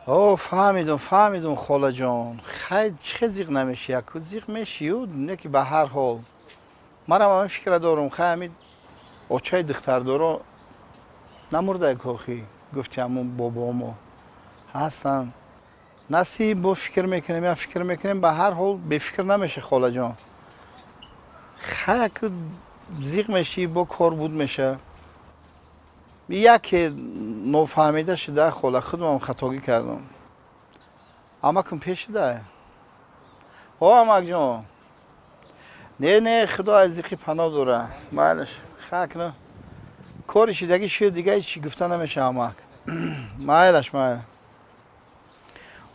О, фаҳмидум, фаҳмидум, холаҷон. Хай, чӣ зиқ намеши, яку зиқ мешию, не ки ба ҳар ҳол. Манам ҳамин фикра дорум, хай ҳамин очаи духтардоро намурдай кохи, гуфти ҳамун бобомо ҳастанд. Насиб, бо фикр мекунем, я фикр мекунем, ба ҳар ҳол бефикр намеши, холаҷон. Хай, яку зиқ мешӣ, бо кор буд меша. Яке нофаҳмида шуда, хола, худмам хатогӣ кардам. Амакум пешида? О, амакҷон. Не, не, худо аз зиқи паноҳ дора. Майлаш, хай, кори шидагӣ шуд, дига ҳеч гуфта намеша, амак. Майлаш, майла.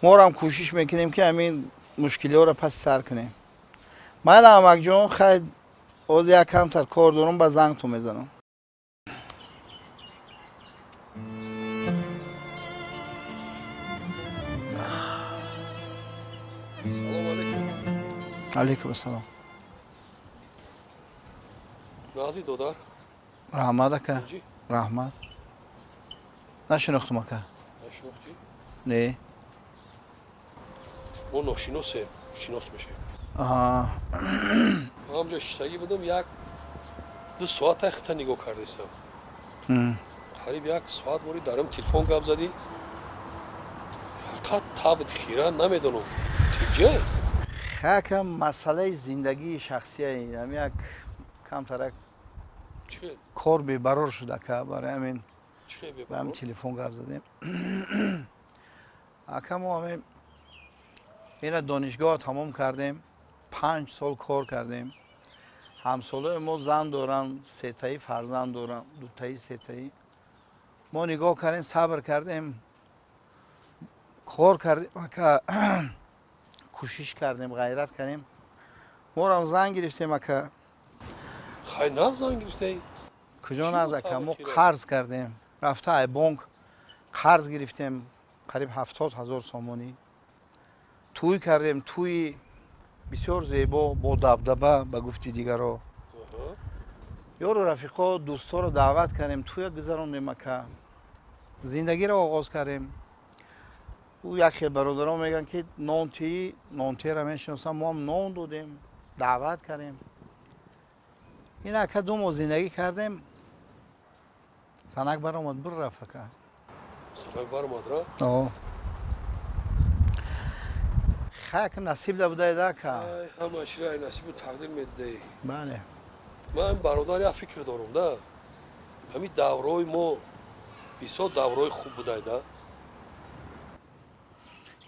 Морам кӯшиш мекунем, ки ҳамин мушкилиҳоро паси сар кунем. Майла, амакҷон, хай, ҳозир як камтар кор дорам, ба зангтон мезанам. Салом алейкум. Алейкум ассалом. Нази, додар? Раҳмат, ака. Раҳмат. Нашинохтум, ака. Нашинохтӣ? Не. Мо ношиносем, шинос мешавем. Ҳамҷо шиштагӣ будам, як ду соат хита нигоҳ кардистам. Қариб як соат бори дарам телефон гап задӣ. Фақат табт хира, намедонам. Тиҷа? Хака, масъалаи зиндагии шахсия ам як камтарак кор бебарор шуд, ака, барои ҳамин ба ҳамин телефон гап задем. Ака, мо ҳамин ина донишгоҳ тамом кардем, 5 сол кор кардем. Ҳамсолаи мо зан доранд, сетаи фарзанд доранд, дутаи, сетаи. Мо нигоҳ кардем, сабр кардем, кор кардем, ака, кӯшиш кардем, ғайрат кардем, морам зан гирифтем, ака. Хай, нав зан гирифтаи? Куҷо наз, ака, мо қарз кардем, рафта ай бонк қарз гирифтем, қариб 70 000 сомонӣ. Тӯй кардем, тӯи бисёр зебо, бо дабдаба, ба гуфти дигаро. Ёру рафиқо, дӯстҳоро даъват кардем, тӯя гузарондем, ака, зиндагиро оғоз кардем. Ӯ як хел бародарон мегӯянд, ки нонтии нонтиро мешиносам, мо ҳам нон додем, даъват кардем. Ин, ака, 2 моҳ зиндагӣ кардем, занак баромад, бур рафт, ака. Занак баромад, ра? Хай, насиб да будаеда, ака. Ҳама чиро насибу тақдир медиҳӣ. Бале. Ман, бародар, як фикр дорам да. Ҳамин давраҳои мо бисёр давраҳои хуб будай да.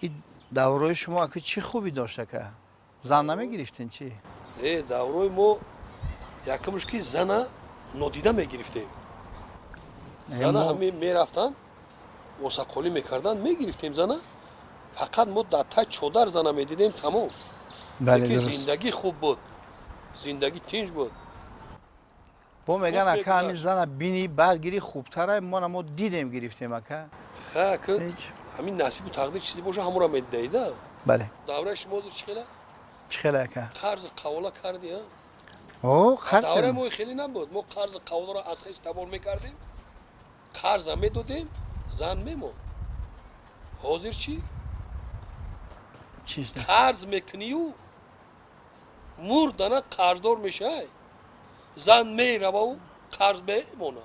И давраҳои шумо, ака, чӣ хубӣ дошт, ака? Зан намегирифтен, чӣ? Не, давраҳои мо якумш ки зана нодида мегирифтем. Зана ҳамин мерафтанд, осақолӣ мекарданд, мегирифтем зана. Фақат мо дар тай чодар зана медидем, тамом. Лекин зиндагӣ хуб буд, зиндагӣ тинҷ буд. Бо меган, ака, ҳамин зана бини, баъд гири хубтара. Мо дидем, гирифтем, ака. Ха, ака, ҳамин насибу тақдир чизе боша, ҳамонро медидаи да. Бале. Давраи шумо ҳозир чӣ хела? Чӣ хела, ака? Қарзи қавола карди, а? О, қарз. Давраи мо хеле набуд. Мо қарзи қаволаро аз хеш табор мекардем, қарза медодем, зан мемонд. Ҳозир чӣ? Қарз мекунию мурдана қарздор мешавай, зан мерававу қарз мемонад.